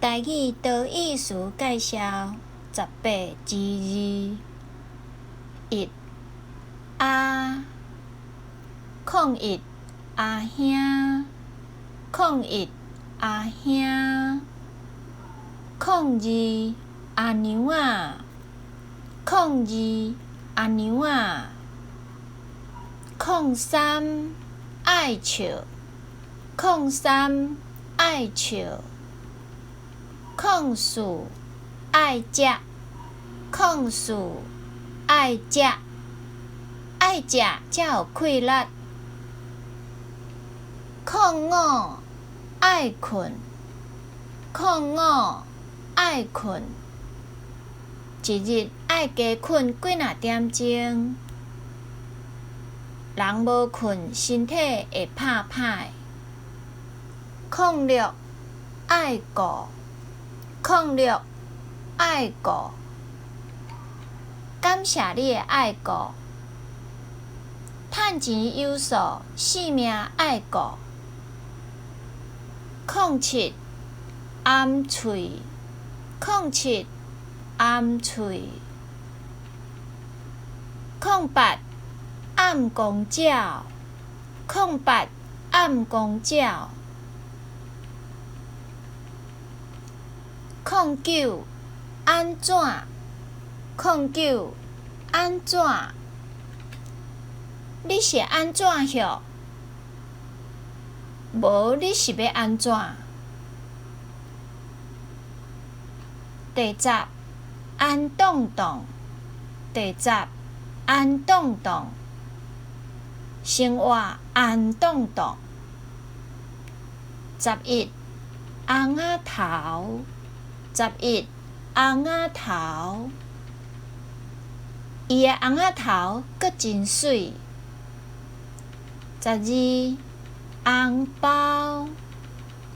台語多義詞介紹18之2。一阿，01阿兄，01阿兄，02阿娘仔，02阿娘仔，03愛笑，03愛笑，04愛食，04愛食，愛食才有氣力。05愛睏，05愛睏，一日愛加睏幾若點鐘。人無睏，身體會拍歹。06愛顧，06愛顧，感謝你的愛顧。趁錢有數，性命愛顧。07掩喙，07掩喙。08暗公鳥，08暗公鳥。09按怎，09按怎？你是按怎歇？無你是欲按怎？第十安當當，第十安當當，生活安當當。11尪仔頭，11尪仔頭，伊的尪仔頭閣真媠。12紅包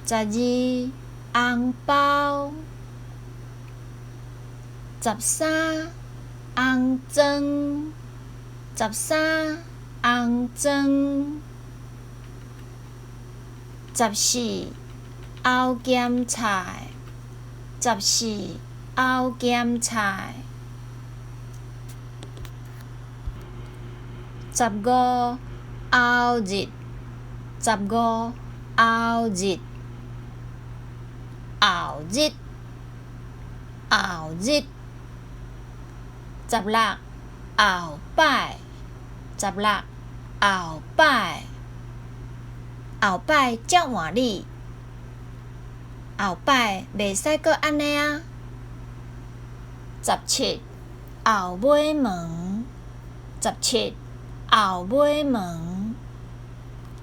，12紅包。13紅妝，13紅妝。14藕鹹菜，14藕鹹菜。15後日，15後日，後日，後日。16後擺，16後擺，後擺才換你，後擺袂使閣按呢啊。17後尾門，17後尾門，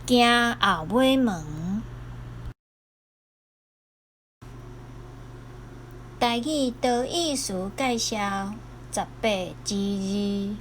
行後尾門。台語多義詞介紹18之2。